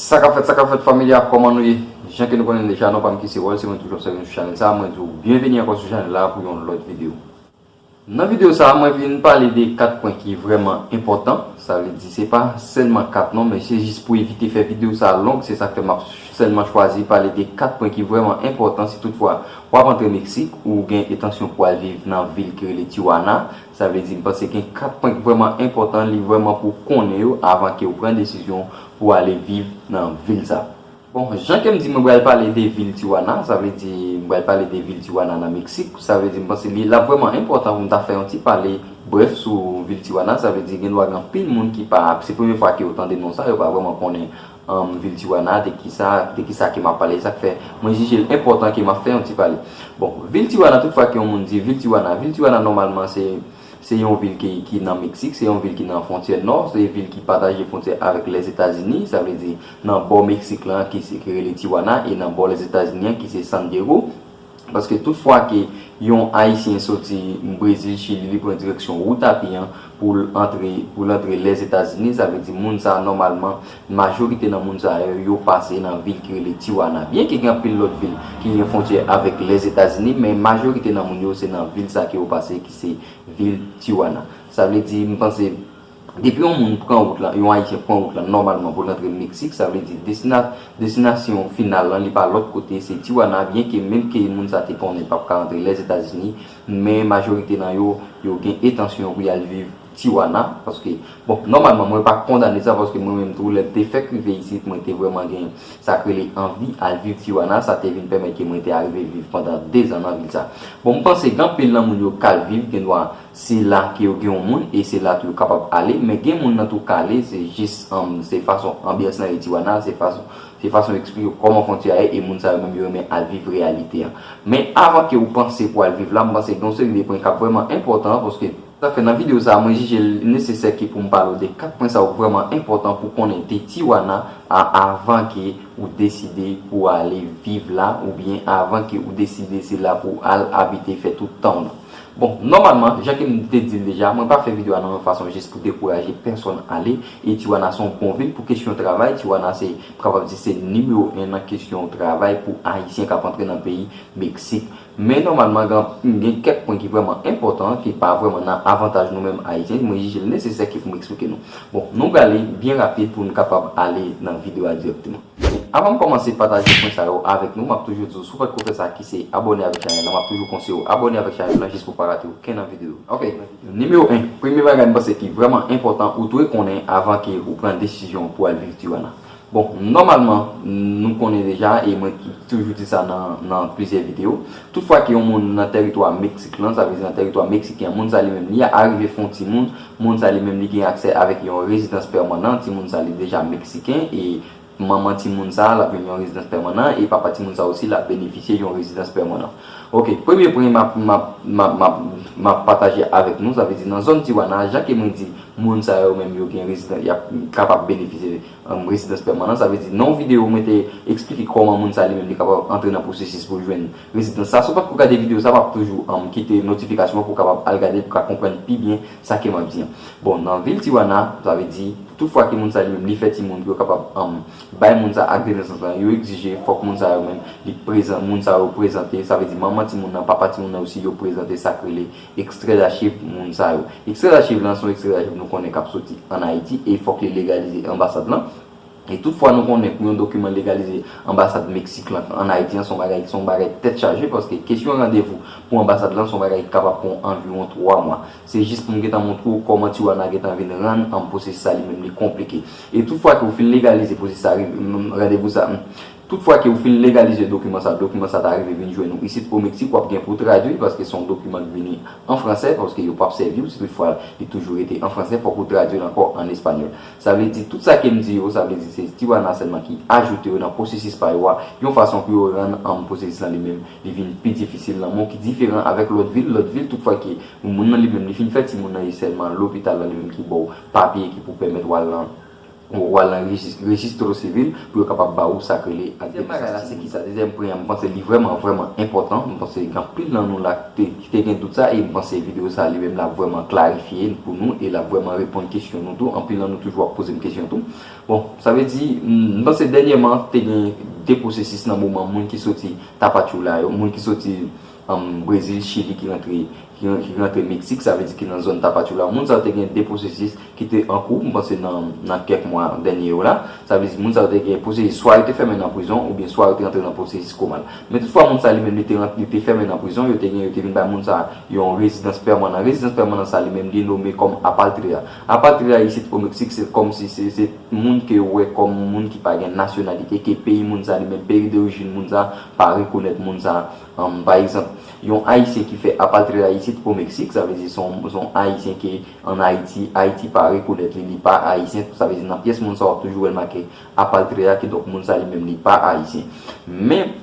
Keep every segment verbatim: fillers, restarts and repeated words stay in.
Sa k ap fèt, sa k ap fèt, fanmi a, kòman nou ye? Jan ke nou konnen deja, non pa m ki se Wòl, se mwen toujou ap sèvi nou sou chanèl sa, mwen di w byenveni ankò sou chanèl la pou yon lòt videyo. Nan videyo sa, mwen vin pale de kat pwen ki vrèman enpòtan, sa vle di se pa sèlman kat non, men se jis pou evite fè videyo sa long, se sa k fè m ap sèlman chwazi pale de kat pwen ki vrèman enpòtan si toutfwa w ap antre Meksik ou gen entansyon pou al viv nan vil ki rele Tijuana. Sa vle di, m panse gen kat pwen ki vrèman enpòtan, li vrèman pou konnen yo avan ke w pran desizyon pou ale viv nan vil sa. Bon, jan ke m di, mwen pral pale de vil Tijuana, sa vle di, m pral pale de vil Tijuana nan Meksik, sa vle di, m panse li, l ap vrèman enpòtan pou m ta fè yon ti pale brèf sou vil Tijuana, sa vle di, gen dwa gen anpil moun ki pa, se premye fwa ke yo tande non sa, yo pa vrèman konnen um, vil Tijuana, de kisa, de kisa ke m ap pale, sa k fè mwen jije l enpòtan ke m ap fè yon ti pale. Bon, vil Tijuana, tout fwa ke yon moun di vil Tijuana, vil Tijuana nòmalman se, se yon vil ki, ki nan Meksik, se yon vil ki nan fwontyè nò, se vil ki pataje fwontyè avèk Lèzetazini, sa vle di nan bò Meksik lan ki se, ki rele Tijuana, e nan bò Lèzetazini an ki se San Diego. Paske tout fwa ke yon Ayisyen soti Brezil, Chili, li pran direksyon Wout a Pye an pou l antre, pou l antre Lèzetazini, sa vle di moun sa a nòmalman, majorite nan moun sa yo, yo pase nan vil ki rele Tijuana. Byenke gen anpil lòt vil ki gen fwontyè avèk Lèzetazini, men majorite nan moun yo se nan vil sa ke yo pase ki se vil Tijuana. Sa vle di, m panse, depi yon moun pran wout la, yon Ayisyen pran wout la nòmalman pou l antre Meksik, sa vle di destina, destinasyon final lan, li pa lòt kote, se Tijuana, byenke menm ke moun sa te konnen l p ap ka antre Lèzetazini, men majorite nan yo, yo gen entansyon pou y al viv Tijuana, paske, bon, nòmalman, mwen pa kondane sa, paske mwen menm tou, lè m te fèk rive isit, mwen te vrèman gen sa k rele anvi al viv Tijuana, sa te vin pèmèt ke mwen te arive viv pandan dezan nan vil sa. Bon, m panse gen anpil nan moun yo k al viv, gen dwa se la ke yo gen yon moun e se la tou yo kapab ale, men gen moun nan tou k ale, se jis, um, se fason anbyans nan ye Tijuana, se fason, se fason yo eksplike kòman fwontyè a ye e moun sa yo menm yo renmen al viv reyalite an. Men avan ke ou panse pou al viv la, m panse gen yon seri de pwen k ap vrèman enpòtan, paske sa fè nan videyo sa a, mwen jije l nesesè ke pou m pale w de kat pwen sa yo vrèman enpòtan pou konnen de Tijuana a avan ke ou deside pou ale viv la, oubyen avan ke ou deside se la pou al abite, fè tout tan w nan. Bon, nòmalman, jan ke m te di l deja, mwen pa fè videyo a nan yon fason jis pou dekouraje pèsonn ale, e Tijuana se yon bon vil pou kesyon travay, Tijuana se, m kapab di se nimewo en nan kesyon travay pou Ayisyen k ap antre nan peyi Meksik. Men nòmalman, gen, gen kèk pwen ki vrèman enpòtan, ki pa vrèman nan avantaj nou menm Ayisyen, mwen jije l nesesè ke pou m eksplike nou. Bon, nou prale byen rapid pou n kapab ale nan videyo a dirèkteman. Avan m kòmanse pataje pwen sa yo avèk nou, m ap toujou di w, si w potko fè sa, ki se abòne avèk chanèl la, m ap toujou konseye w abòne avèk chanèl la jis pou w pa rate okenn nan videyo. Ok, nimewo en, premye bagay m panse ki vrèman enpòtan ou dwe konnen avan ke ou pran desizyon pou al viv Tijuana. Bon, nòmalman, nou konnen deja, e mwen ki toujou di sa nan, nan plizyè videyo, tout fwa ke yon moun nan tèritwa Meksik lan, sa vle di nan tèritwa meksiken an, moun sa li menm, li arive fè yon timoun, moun sa li menm, li gen aksè avèk yon rezidans pèmanan, timoun sa li deja meksiken, e manman timoun sa a, l ap jwenn yon rezidans pèmanan, e papa timoun sa a osi, l ap benefisye yon rezidans pèmanan. Ok, premye pwen m ap, m ap, m ap, m ap, m ap pataje avèk nou, sa vle di nan zòn Tijuana, jan ke mwen di, moun sa yo menm yo gen rezidans, y ap kapab benefisye, um, rezidans pèmanan. Sa vle di, nan yon videyo, mwen te eksplike kòman moun sa li menm li kapab antre nan pwosesis pou l jwenn rezidans sa. Si w potko gade videyo sa, m ap toujou, um, kite notifikasyon an pou w kapab al gade, pou w ka konprann pi byen sa ke m ap di an. Bon, nan vil Tijuana, sa vle di, tout fwa ke moun sa li menm li fè timoun pou yo kapab, um, bay moun sa ak de nesans lan, yo egzije fòk moun sa yo menm li prezan, moun sa yo prezante, sa vle di manman timoun nan, papa timoun nan osi yo prezante sa k rele ekstrè dachiv moun sa yo. Ekstrè dachiv lan se yon ekstrè dachiv nou konnen k ap soti ann Ayiti e fòk li legalize anbasad lan. E tout fwa nou konnen pou yon dokiman legalize anbasad Meksik lan ann Ayiti an se yon bagay, se yon bagay tèt chaje paske kesyon randevou pou anbasad lan se yon bagay ki kapab pran anviwon twa mwa. Se jis pou m gentan montre w kòman Tijuana gentan vin rann, um, pwosesis sa li menm li konplike. E tout fwa ke ou fin legalize pwosesis sa, randevou sa, um, tout fwa ke ou fin legalize dokiman sa, dokiman sa ta rive vin jwenn ou isit o Meksik, w ap gen pou w tradui l paske se yon dokiman ki vini an fransè, paske yo p ap sèvi w si tout fwa li toujou rete an fransè, fòk ou tradui l ankò an espanyòl. Sa vle di tout sa ke m di yo, sa vle di se Tijuana sèlman ki ajoute yo nan pwosesis pa yo a, yon fason pou yo rann, um, pwosesis lan li menm li vin pi difisil nan men w, ki diferan avèk lòt vil. Lòt vil, tout fwa ke moun nan li menm li fin fè timoun nan, e sèlman lopital lan li menm ki ba w papye ki pou pèmèt w al nan, ou al nan rejis- rejistro sivil pou yo kapab ba ou sa k rele akte de sasinen. Dezyèm bagay la, se kisa? Dezyèm pwen an, m panse li vrèman, vrèman enpòtan. M panse gen anpil nan nou la ki te, ki te gen dout sa, e m panse videyo sa li menm l ap vrèman klarifye pou nou e l ap vrèman reponn kesyon nou tou. Anpil nan nou toujou ap poze m kesyon tou. Bon, sa vle di, m, m panse dènyèman te gen de pwosesis nan moman moun ki soti Tapachula yo, moun ki soti um, Brezil, Chili ki rantre, ki, ki rantre Meksik, sa vle di ki nan zòn Tapachula. Moun sa yo te gen de pwosesis ki te an kou, m panse nan, nan kèk mwa dènye yo la. Sa vle di moun sa yo te gen pwosesis, swa yo te fèmen nan prizon, oubyen swa yo te rantre nan pwosesis komal. Men toutfwa, moun sa li menm, li te, rant- li te fèmen nan prizon, yo te gen, yo te vin bay moun sa yon rezidans pèmanan. Rezidans pèmanan sa li menm, li nome kòm apatrid. Apatrid isit o Meksik, se kòm si se, se moun ke yo wè kòm moun ki pa gen nasyonalite, ke peyi moun sa li menm, peyi dorijin moun sa pa rekonèt moun sa. Um, pa egzanp, yon Ayisyen ki fè apatrid isit o Meksik, sa vle di se yon, se yon Ayisyen ki ann Ayiti, Ayiti pa rekonèt li, li pa Ayisyen, sa vle di nan pyès moun sa w ap toujou wè l make apatrid, kidonk moun sa li menm li pa Ayisyen. Men,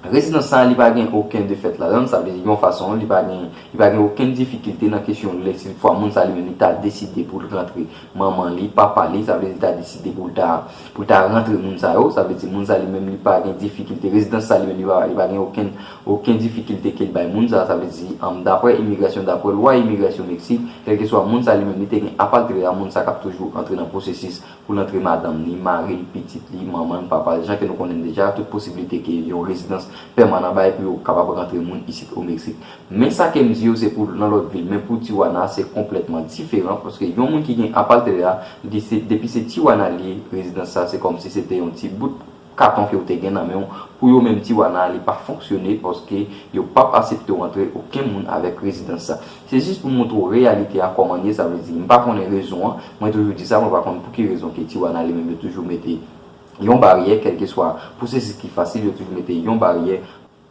rezidans sa li pa gen okenn defèt ladan l, sa vle di yon fason, li pa gen, li pa gen okenn difikilte nan kesyon lè si fwa moun sa li menm li ta deside pou l rantre manman li, papa li, sa vle di ta deside pou l ta, pou l ta rantre moun sa yo, sa vle di moun sa li menm li pa gen difikilte, rezidans sa li menm li pa, li pa gen okenn, okenn difikilte ke l bay moun sa, sa vle di, um, daprè imigrasyon, daprè lwa imigrasyon Meksik, kèlkeswa moun sa li menm li te gen apatrid la, moun sa k ap toujou antre nan pwosesis pou l antre madanm li, mari l, pitit li, manman l, papa l, jan ke nou konnen deja, tout posiblite ke yon rezidans pèmanan bay pou yo kapab rantre moun isit o Meksik. Men sa ke m di yo, se pou nan lòt vil, men pou Tijuana, se konplètman diferan, paske yon moun ki gen apatrid la, li se, depi se Tijuana li ye, rezidans sa, se kòmsi se te yon ti bout katon ke w te gen nan men w. Pou yo menm, Tijuana, li pa fonksyone, paske yo p ap aksepte w antre okenn moun avèk rezidans sa. Se jis pou montre w reyalite a kòman l ye, sa vle di, m pa konnen rezon an, mwen toujou di sa, mwen pa konn pou ki rezon ke Tijuana li menm yo toujou mete yon baryè, kèlkeswa pwosesis ki fasil, yo toujou mete yon baryè.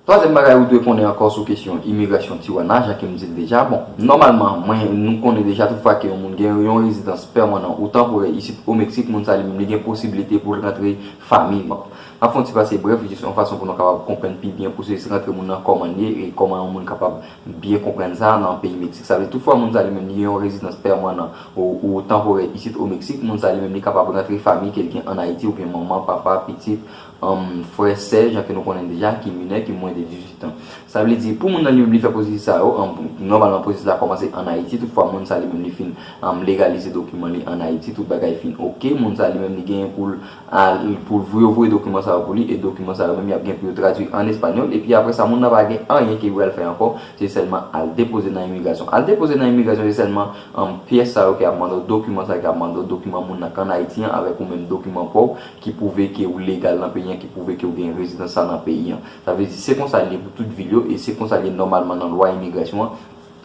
Twazyèm bagay ou dwe konnen ankò sou kesyon imigrasyon Tijuana, jan ke m di l deja, bon, nòmalman, mwen, nou konnen deja tout fwa ke yon moun gen yon rezidans pèmanan ou tanporè isit o Meksik, moun sa li menm li gen posiblite pou l rantre fanmi l. Bon, m ap fè yon ti pase brèf, jis yon fason pou nou kapab konprann pi byen pwosesis rantre moun nan kòman l ye e kòman yon moun kapab byen konprann sa nan peyi Meksik. Sa vle di tout fwa moun sa li menm li gen yon rezidans pèmanan ou, ou tanporè isit o Meksik, moun sa li menm li kapab rantre fanmi ke l gen ann Ayiti oubyen manman, papa, pitit, um, frè, sè, jan ke nou konnen deja, ki minè, ki mwens de dizuit an. Sa vle di, pou moun nan li menm li fè pwosesis sa yo, um, nòmalman pwosesis la kòmanse ann Ayiti, tout fwa moun sa li menm li fin, um, legalize dokiman li ann Ayiti, tout bagay fin oke, moun sa li menm li genyen pou l al, pou l voye, voye dokiman sa yo pou li, e dokiman sa yo menm y ap gen pou yo tradui ann espanyòl, epi apre sa, moun nan pa gen anyen ke l pral fè ankò, se sèlman al depoze nan imigrasyon. Al depoze nan imigrasyon, se sèlman, um, pyès sa yo ke ap mande w, dokiman sa yo ke ap mande w, dokiman moun nan k ann Ayiti an, avèk ou menm dokiman pa w, ki pwouve ke ou legal nan peyi an, ki pwouve ke ou gen rezidans sa nan peyi an. Sa vle di, se konsa l ye pou tout vil yo, e se konsa l ye nòmalman nan lwa imigrasyon an.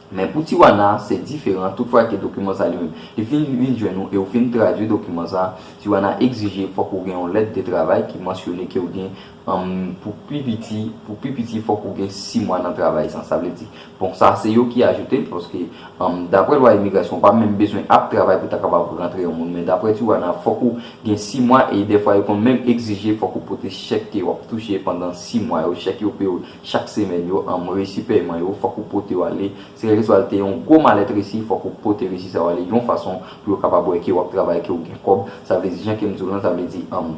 Men pou Tijuana, se diferan. Tout fwa ke dokiman sa li menm, li fin vin jwenn ou e ou fin tradui dokiman sa, Tijuana egzije fòk ou gen yon lèt de travay ki mansyone ke ou gen, um, pou pi piti, pou pi piti, fòk ou gen sis mwa nan travay sa. Sa vle di, bon, sa se yo ki ajoute l, paske, um, daprè lwa imigrasyon, ou pa menm bezwen ap travay pou ta kapab rantre yon moun. Men daprè Tijuana, fòk ou gen sis mwa e dèfwa yo konn menm egzije fòk ou pote chèk ke w ap touche pandan sis mwa yo, chèk yo peye w chak semèn yo, um, resi pèman yo, fòk ou pote yo ale. Se kèlkeswa l te yon gwo malèt resi, fòk ou pote resi sa yo ale yon fason pou yo kapab wè ke w ap travay, ke w gen kòb. Sa vle di, jan ke m di w lan, sa vle di, um,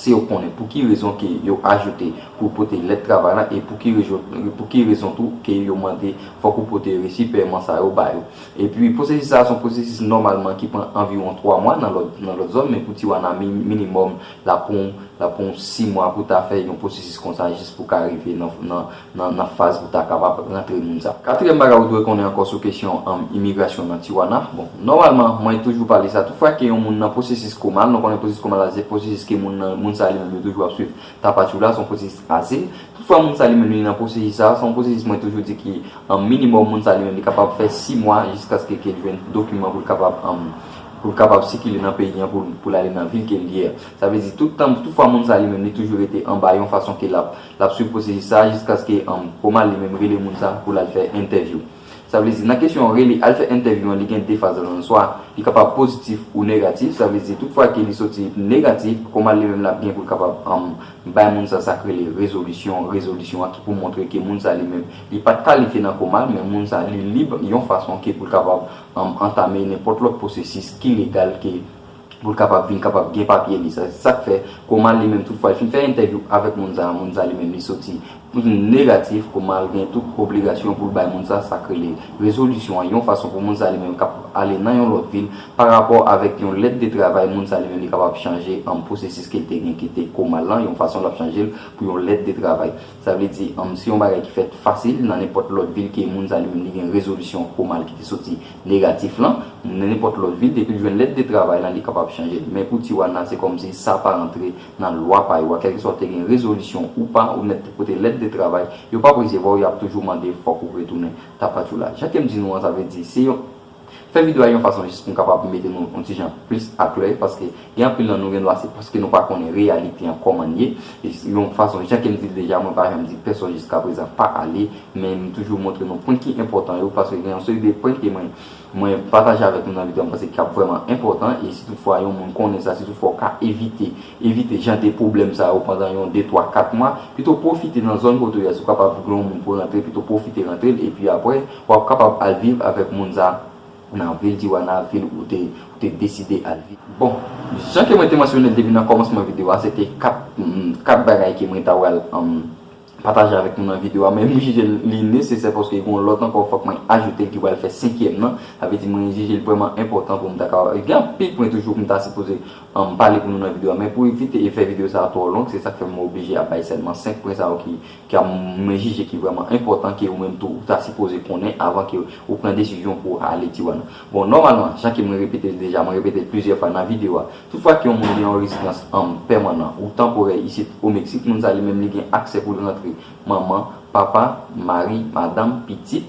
se yo konnen pou ki rezon ke yo ajoute pou pote lèt travay la e pou ki rezon, pou ki rezon tou ke yo mande fòk ou pote resi pèman sa yo ba yo. Epi pwosesis sa a se yon pwosesis nòmalman ki pran anviwon twa mwa nan lòt, nan lòt zòn, men pou Tijuana mi-, minimòm l ap pran, l ap pran sis mwa pou ta fè yon pwosesis konsa jis pou ka rive nan, nan, nan, nan faz pou ta kapab rantre moun sa. Katriyèm bagay ou dwe konnen ankò sou kesyon, um, imigrasyon nan Tijuana. Bon, nòmalman, mwen toujou pale sa. Tout fwa ke yon moun nan pwosesis komal, nou konnen pwosesis komal la, se pwosesis ke moun nan, moun sa li menm yo toujou ap swiv. Tapachula, se yon pwosesis azil. Tout fwa moun sa li menm li nan pwosesis sa, se yon pwosesis mwen toujou di ki, um, minimòm moun sa li menm li kapab fè sis mwa jiskaske ke l jwenn dokiman pou l kapab, um, pou l kapab sikile nan peyi an, pou, pou l ale nan vil ke l ye a. Sa vle di tout tan, tout fwa moun sa li menm li toujou rete anba yon fason ke l ap, l ap swiv pwosesis sa jiskaske, um, komal li menm rele moun sa pou l al fè entèvyou. Sa vle di, nan kesyon rele, al fè entèvyou an, li gen de faz ladan l. Swa li kapab pozitif ou negatif. Sa vle di, tout fwa ke li soti negatif, komal li menm l ap gen pou l kapab, um, bay moun sa sa k rele rezolisyon, rezolisyon an ki pou montre ke moun sa li menm, li pa t kalifye nan komal, men moun sa li lib yon fason ke pou l kapab, um, antame nenpòt lòt pwosesis ki legal ke pou l kapab vin kapab gen papye li. Sa, se sa k fè Komal li menm, toutfwa, l fin fè entèvyou avèk moun sa, moun sa li menm li soti negatif. Komal gen tout obligasyon pou l bay moun sa sa k rele rezolisyon an, yon fason pou moun sa li menm kapab ale nan yon lòt vil, pa rapò avèk yon lèt de travay, moun sa li menm li kapab chanje an pwosesis ke l te gen ki te Komal lan, yon fason l ap chanje l pou yon lèt de travay. Sa vle di, um, se yon bagay ki fèt fasil nan nenpòt lòt vil ke moun sa li menm li gen rezolisyon Komal ki te soti negatif lan. Nan nenpòt lòt vil, depi l jwenn lèt de travay lan, li kapab chanje l. Men pou Tijuana, se kòmsi sa pa rantre nan lwa pa yo a. Kèlkeswa w te gen rezolisyon ou pa, ou mèt te pote lèt de travay, yo p ap resevwa w, y ap toujou mande fòk ou retounen Tapachula. Jan ke m di nou an, sa vle di, se yon fè videyo a yon fason jis pou m kapab mete nou yon ti jan plis aklè, paske gen anpil nan nou gen dwa se paske nou pa konnen reyalite an kòman l ye. E yon fason, jan ke m di l deja, mwen pa janm di pèsòn jiskaprezan pa ale, men m toujou montre nou pwen ki enpòtan yo, paske gen yon seri de pwen ke mwen, mwen pataje avèk nou nan videyo a, m panse ki ap vrèman enpòtan, e si toutfwa yon moun konnen sa, si toutfwa w ka evite, evite jan de pwoblèm sa yo pandan yon de, twa, kat mwa, pito pwofite nan zòn kote w ye a, si w kapab gen yon moun pou rantre, pito pwofite rantre l, epi apre, w ap kapab al viv avèk moun sa nan vil Tijuana, vil ou te, ou te deside al viv. Bon, jan ke mwen te mansyone l depi nan kòmansman videyo a, se te kat, mm, kat bagay ke mwen ta pral, um, pataje avèk nou nan videyo a, men mwen jije li nesesè paske gen yon lòt ankò fòk mwen ajoute l ki pral fè senkyèm nan. Sa vle di mwen jije l vrèman enpòtan pou m ta ka, gen anpil pwen toujou pou m ta sipoze, um, pale pou nou nan videyo a, men pou evite e fè videyo sa a twò long, se sa k fè mwen oblije ap bay sèlman senk pwen sa yo ki, ki a, mwen jije ki vrèman enpòtan ke ou menm tou ou ta sipoze konnen avan ke ou pran desizyon pou ale Tijuana. Bon, nòmalman, jan ke mwen repete l deja, mwen repete l plizyè fwa nan videyo a, toutfwa ke yon moun gen yon rezidans, um, pèmanan ou tanporè isit o Meksik, moun sa li menm li gen aksè pou l rantre manman, papa, mari, madanm, pitit,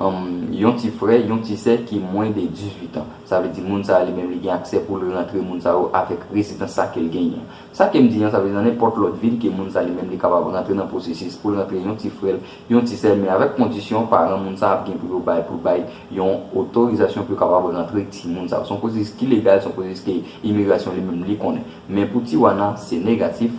um, yon ti frè, yon ti sè ki mwens de dizuit an. Sa vle di moun sa li menm li gen aksè pou l rantre moun sa yo avèk rezidans sa ke l genyen. Sa ke m di an, sa vle di nan nenpòt lòt vil ke moun sa li menm li kapab rantre nan pwosesis pou l rantre yon ti frè l, yon ti sè l, men avèk kondisyon paran moun sa ap gen pou yo bay, pou bay yon otorizasyon pou yo kapab rantre timoun sa yo. Se yon pwosesis ki legal, se yon pwosesis ke imigrasyon li menm li konnen. Men pou Tijuana, se negatif.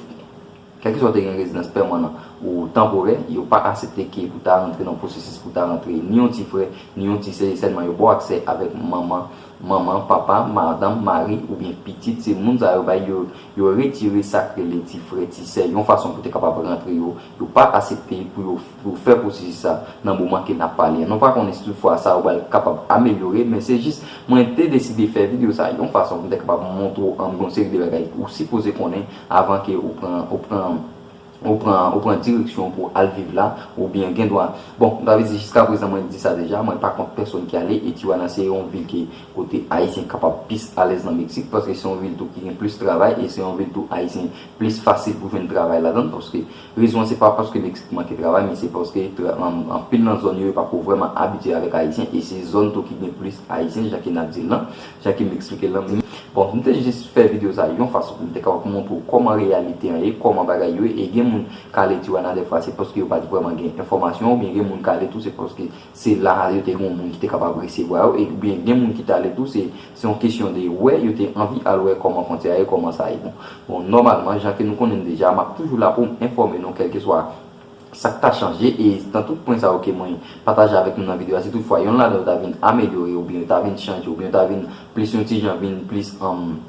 Kèlkeswa w te gen rezidans pèmanan ou tanporè, yo pa aksepte ke pou ta rantre nan pwosesis pou ta rantre ni yon ti frè, ni yon ti sè, sèlman yo ba w aksè avèk manman, manman, papa, madanm, mari oubyen pitit, se moun sa yo bay yo, yo retire sa k rele ti frè, ti sè, yon fason pou te kapab rantre yo, yo pa aksepte pou yo, pou yo fè pwosesis sa nan moman ke n ap pale an. Nou pa konnen si toutfwa sa yo pral kapab amelyore, men se jis mwen te deside fè videyo sa yon fason pou m te kapab montre w, um, yon seri de bagay ou sipoze konnen avan ke ou pran, ou pran, ou pran, ou pran direksyon pou al viv la, oubyen gen dwa. Bon, sa vle di jiskaprezan mwen di sa deja, mwen pa kont pèsòn ki ale, e Tijuana se yon vil ki kote Ayisyen kapab plis alèz nan Meksik, paske se yon vil tou ki gen plis travay, e se yon vil tou Ayisyen plis fasil pou jwenn travay ladan l, paske rezon an se pa paske Meksik manke travay, men se paske tra-, an-, anpil nan zòn yo, yo pa ko vrèman abitye avèk Ayisyen, e se zòn tou ki gen plis Ayisyen, jan ke n ap di l lan, jan ke m eksplike l lan. Bon, m te jis fè videyo sa yon fason pou m te kapab montre w kòman reyalite an ye, kòman bagay yo ye, e gen moun k ale Tijuana dèfwa se paske yo pa t vrèman gen enfòmasyon, oubyen gen moun k ale tou se paske se la a yo te gen yon moun ki te kapab resevwa yo, e oubyen gen moun ki t ale tou se, se yon kesyon de wè, yo te anvi al wè kòman fwontyè a ye, kòman sa ye. Bon, bon, nòmalman, jan ke nou konnen l deja, m ap toujou la pou m enfòme nou kèlkeswa sa k ta chanje, e nan tout pwen sa yo ke mwen pataje avèk nou nan videyo a, si toutfwa yonn ladan yo ta vin amelyore, oubyen yo ta vin chanje, oubyen yo ta vin plis yon ti jan, vin plis, um,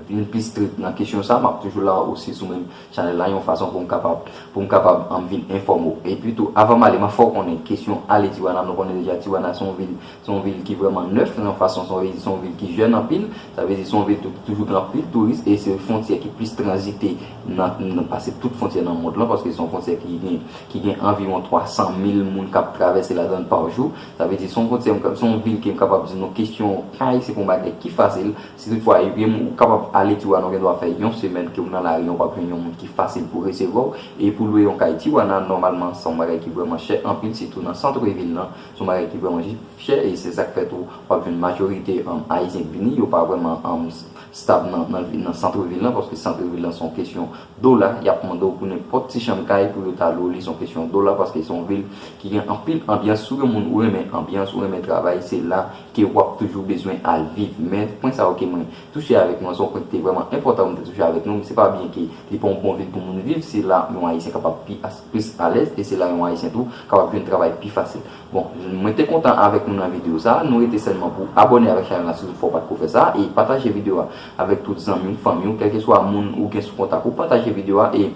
vin plis strik nan kesyon sa, m ap toujou la osi sou menm chanèl la, yon fason pou m kapab, pou m kapab, um, vin enfòme w. Epi tou, avan m ale, m ap fè w konnen kesyon ale Tijuana, nou konnen deja Tijuana se yon vil, se yon vil ki vrèman nèf nan fason, se yon vil, se yon vil ki jèn anpil, sa vle di se yon vil tou ki toujou gen anpil touris, e se fwontyè ki plis tranzite nan, nan pase tout fwontyè nan mond lan, paske se yon fwontyè ki gen, ki gen anviwon twa san mil moun k ap travèse ladan l pa jou. Sa vle di se yon fwontyè, se yon vil ke m kapab di nou kesyon kay se pa yon bagay ki fasil. Si toutfwa, e gen moun, ou kapab ale Tijuana, ou gen dwa fè yon semèn ke w nan lari an, w p ap jwenn yon moun ki fasil pou resevwa w, e pou lwe yon kay Tijuana, nòmalman, se yon bagay ki vrèman chè anpil, sitou nan sant vil lan, se yon bagay ki vrèman chè, e se sa k fè tou, w ap jwenn majorite, um, Ayisyen k vini, yo pa vrèman, um, stab nan, nan, nan sant vil lan, paske sant vil lan se yon kesyon dola, y ap mande w pou nenpòt ti chanm kay pou yo ta lwe w li, se yon kesyon dola, paske se yon vil ki gen anpil anbyans. Si w gen moun ou renmen anbyans, ou renmen travay, se la ke w ap toujou bezwen al viv. Men pwen sa yo ke mwen touche avèk nou an, se yon pwen ki te vrèman enpòtan pou m te touche avèk nou. Se pa byen ke li pa yon bon vil pou moun viv, se la yon Ayisyen kapab pi as-, plis alèz, e se la yon Ayisyen tou kapab jwenn travay pi fasil. Bon, mwen te kontan avèk nou nan videyo sa a. Nou rete sèlman pou abòne avèk chanèl la si toutfwa w pa t ko fè sa, e pataje videyo a avèk tout zanmi w, fanmi w, kèlkeswa moun ou gen sou kontak ou, pataje videyo a. E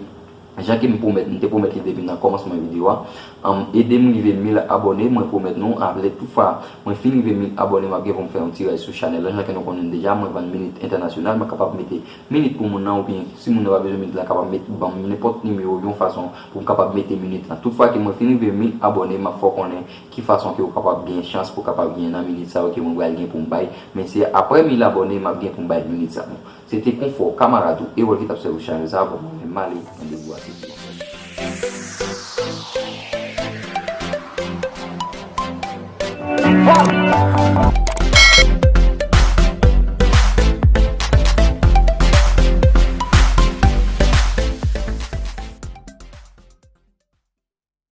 jan ke m pwomèt, m te pwomèt li depi nan kòmansman videyo a, um, ede m rive mil abòne, mwen pwomèt nou, apre toutfwa mwen fin rive mil abòne, m ap gen pou m fè yon ti rèy sou chanèl la. Jan ke nou konnen deja, mwen vann minit entènasyonal, mwen kapab mete minit pou moun nan, oubyen si moun nan pa bezwen minit la, kapab met, ban m nenpòt nimewo, yon fason pou m kapab mete minit la. Toutfwa ke mwen fin rive mil abòne, m ap fè w konnen ki fason ke w kapab gen chans pou w kapab gen nan minit sa yo ke mwen pral gen pou m bay. Men se apre mil abòne, m ap gen pou m bay minit sa yo. Se te Konfò, kamarad ou, Erol ki t ap sèvi w chanèl sa a. Bon, mwen menm m ale, randevou a se pou